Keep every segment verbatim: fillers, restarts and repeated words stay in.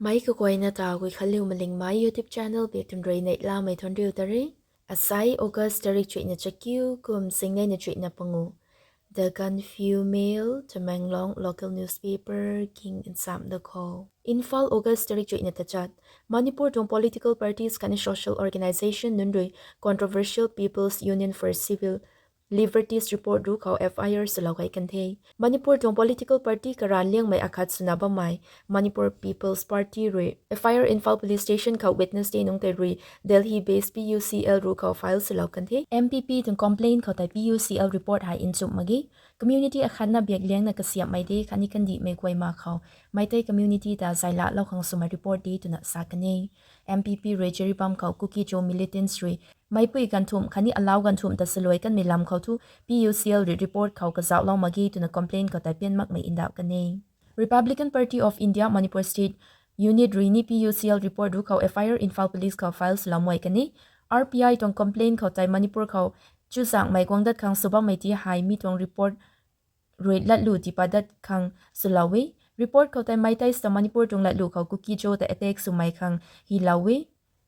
Meic kaguayna ta Guikhanliu Malingmei YouTube channel biak tun rui neihlamei thuanc riu ta re. Asai August tarik chuihna chakiu kum singnei na chuihna pangu. The Gaanphiu Mail, Tamenglong local newspaper king nsam da khou. Imphal, August tarik chuihna tachat. Manipur tuang political parties khatni social organisation nunc rui Controversial People's Union for Civil Liberties report ruc khou F I R swlou gay kan the. Manipur tuang political party karan liangmei akhat swna bammei Manipur People's Party rui F I R Imphal Police Station khou Wednesday nungc tei rui Delhi based P U C L ruc khou file swlou kan the. M P P tuang complaint khou tei P U C L report hei nchumh mak ge. Community akhatna biak liangna kasiamhmei de khatni kandihmei guay ma khou Meitei community ta zailahlou khang swmei report de twna sa kan e. M P P rui Jiribam khou Kuki-Zo militants rui meicpui ganvthumh khatni alau ganvthumh ta swluai kanmei lam khou thu P U C L rui report khou kazauhlou mak ge twna complaint khou tei pian makmei ndauh kan e. Republican Party of India Manipur State Unit rui ni P U C L report ruc khou F I R Imphal Police khou file swlou muai kan e. R P I tuang complaint khou tei Manipur khou chuzaenghmei guang dat khang sw bammei ti hei mi tuang report rui latlu tiipat dat khang swlou e. Report khou tei Meiteis ta Manipur tuang latlu khou Kuki-Zo ta attack swmei khang hylou e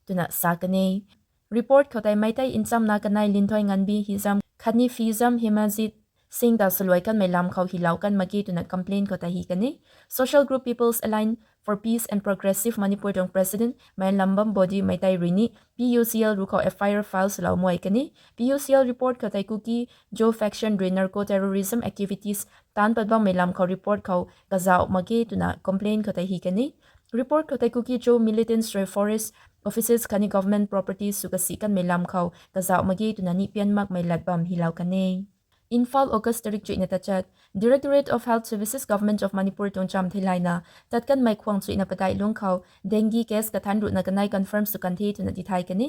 twna sa kan e. Report khou tei Meitei nchamna kanei Linthoinganbi Hijam khatni Phijam Himajit Singh ta swluai kanmei lam khou hylou kan mak ge twna complaint khou tei hy kan e. Social group People's Alliance for Peace and Progressive Manipur tuang president Mayalambam Body Meitei rui ni P U C L ruc khou F I R file swlou muai kan e. P U C L report khou tei Kuki-Zo faction rui narco terrorism activities taanc pat bammei lam khou report khou kazauh mak ge twna complaint khou tei hy kan e. Report khou tei Kuki-Zo militants rui forest offices khatni government properties sw kasi kanmei lam khou kazauh mak ge twna ni pian makmei lat bam hylou kan e. Imphal, August tarik chuihna tachat. Directorate of Health Services, Government of Manipur tuang cham theilayna tat kanmei khwang chuihna padeih lungc khou dengue case kathanc ruhna kanei confirm sw kan the twna tithay kan e.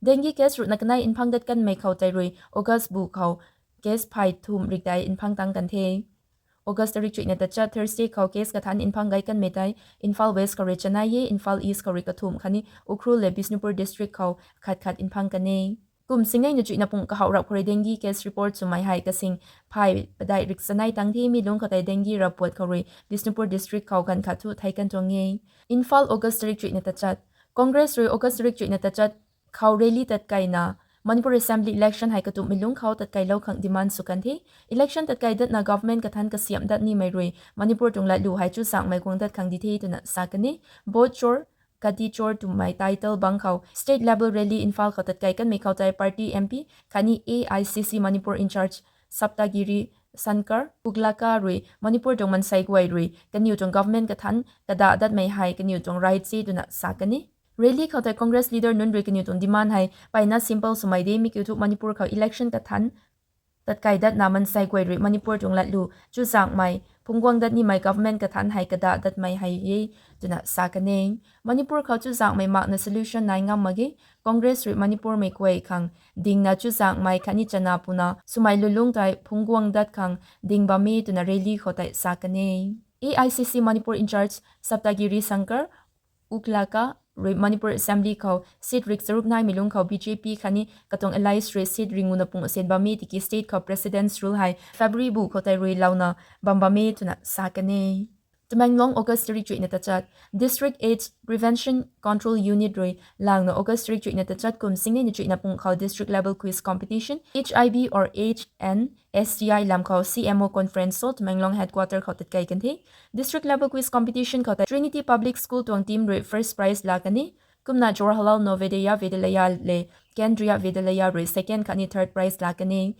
Dengue case ruhna kanei mphang dat kanmei khou tei rui August bu khou case phay thumh rikdei mphang tang kan the. August tarik chuihna tachat Thursday khou case kathanc mphang gay kanmei tei Imphal West khou rui chanei e, Imphal East khou rui kathumh khatni Ukhrul le Bishnupur district khou khat khat mphang kan e. Kum singnei na chuihna pung kahaw rap khou rui dengue case report swmei hei kasing phay padeih rik chanei tang the. Mi lungc khou tei dengue rap puat khou rui Bishnupur district khou ganv khat thu thei kan tuang e. Imphal, August tarik chuihna tachat. Congress rui August tarik chuihna tachat khou rally tatkaina Manipur Assembly election hei katumhmei lungc khou tatkailou khang demand sw kan the. Election tatkai datna government kathanc kasiamh dat nimei rui Manipur tuang latlu hei chuzaenghmei guang dat khang di the twna sa kan e. Vote Chor Kadi Chor twmei title bang khou state level rally Imphal khou tatkai kanmei khou tei party M P khatni A I C C Manipur in-charge Saptagiri Shankar Uglaka rui Manipur tuang mansei guay rui kaniw tuang government kathanc kadah datmei hei kaniw tuang right se twna sa kan e. Rally khou tei Congress leader nunc rui kaniw tuang demand hei mpeyna simple swmei de, mi kiu thu Manipur khou election kathanc tatkai datna mansei guay rui Manipur tuang latlu chuzaenghmei phungc guang dat nimei government kathanc hei kadah datmei hei e twna sa kan e. Manipur khou chuzaenghmei makna solution nai ngam mak ge. Congress rui Manipurmei guay khang dingna chuzaenghmei khatni chana puna swmei lulungc tei phungc guang dat khang ding bam e twna rally khou tei sa kan e. A I C C Manipur in-charge Saptagiri Shankar Uglaka rui Manipur Assembly khou seat rik charuk naimei lungc khou B J P khatni katuang allies rui seat ringuna pung asen bam e tiki state khou President's Rule hei February bu khou tei rui louna bam bam e twna sa kan e. Tamenglong, August tarik chuihna tachat. District AIDS Prevention Control Unit rui langna August tarik chuihna tachat kum singnei na chuihna pung khou district level quiz competition, H I V or AIDS and S T I lam khou C M O conference hall Tamenglong headquarter khou tatkai kan the. District level quiz competition khou tei Trinity Public School tuang team rui first prize la kan e. Kumna Jawaharlal Navodaya Vidyalaya le Kendriya Vidyalaya rui second khatni third prize la kan e.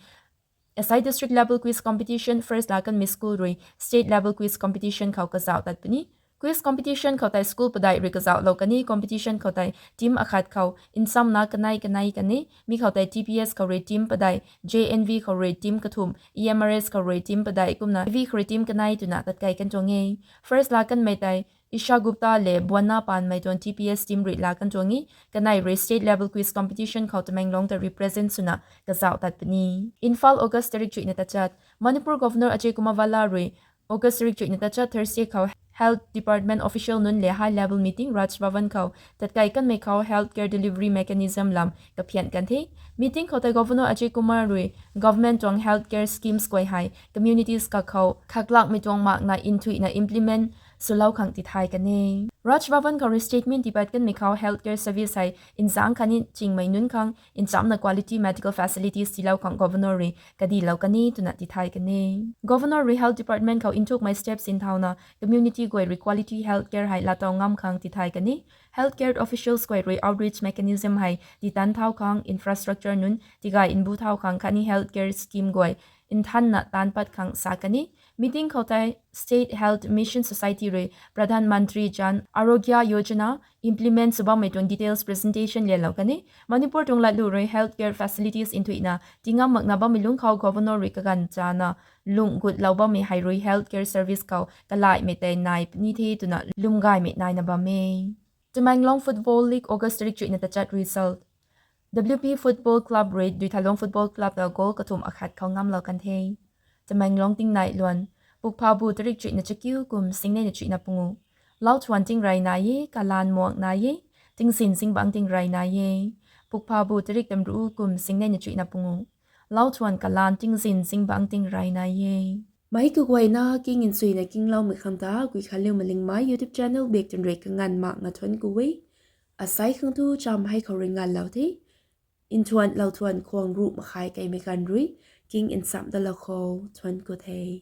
Asai district level quiz competition first la kanmei school rui state level quiz competition khou kazauh tat puni. Quiz competition khou tei school padeih rui kazauhlou kan e. Competition khou tei team akhat khou nchamna kanei kanei kan e. Mi khou tei T P S khou rui team padeih, J N V khou rui team kathumh, E M R S khou rui team padeih kumna V khou rui team kanei twna tatkai kan tuang e. First la kanmei tei Isha Gupta le Buanna Panmei tuang T P S team rui la kan tuang e. Kanei rui state level quiz competition khou Tamenglong ta represent swna kazauh tat puni. Imphal, August tarik chuihna tachat. Manipur Governor Ajay Kumar Bhalla rui August tarik chuihna tachat Thursday khou Health Department official nunc le high level meeting Raj Bhavan khou tatkai kanmei khou health care delivery mechanism lam kaphian kan the. Meeting khou tei Governor Ajay Kumar rui government tuang health care schemes guay hei communities kakhou khaklakmei tuang makna nthuihna implement swlou khang tithay kan e. Raj Bhavan khou rui statement tiipat kanmei khou healthcare service hei nzangc khatni chingmei nunc khang nchamna quality medical facilities tiilou khang Governor rui kadilou kan e twna tithay kan e. Governor rui health department khou nthukmei steps nthauna community guay rui quality healthcare hei laatow ngam khang tithay kan e. Healthcare officials guay rui outreach mechanism hei titan thau khang, infrastructure nunc tigay nbu thau khang khatni healthcare scheme guay nthanna taanc pat khang sa kan e. Meeting khou tei State Health Mission Society rui Pradhan Mantri Jan Arogya Yojana implement sw bammei tuang details presentation lelou kan e. Manipur tuang latlu rui healthcare facilities nthuihna tingam makna bammei lungc khou Governor rui kaganv chana lung gutlou bammei hei rui healthcare service khou kalaihmei tei nai puni the twna lwmgaymei naina bam e. Tamenglong Football League August tarik chuihna tachat result. W P Football Club rui Duithalong Football Club ta goal kathumh akhat khou ngamlou kan the. Tamenglong tingnai luan, pukphabu tarik chuihna chakiu kum singnei na chuihna pungu. Lauthuan tingrey nai e, kalan muak nai e, tingzin zingbangc tingrey nai e. Pukphabu tarik tamru kum singnei na chuihna pungu. Lauthuan kalan tingzin zingbangc tingrey nai e. Meic kaguayna king nchuina kingloumei khang ta Guikhanliu Malingmei YouTube channel bak twn rui kanganv makna thuanc ku e. Asai khang tu cham hei khou rui nganvlou the. Nthuan lauthuan khwang ruh makhai keimei ganv rui king nchamh dalou khou thuanc ku the.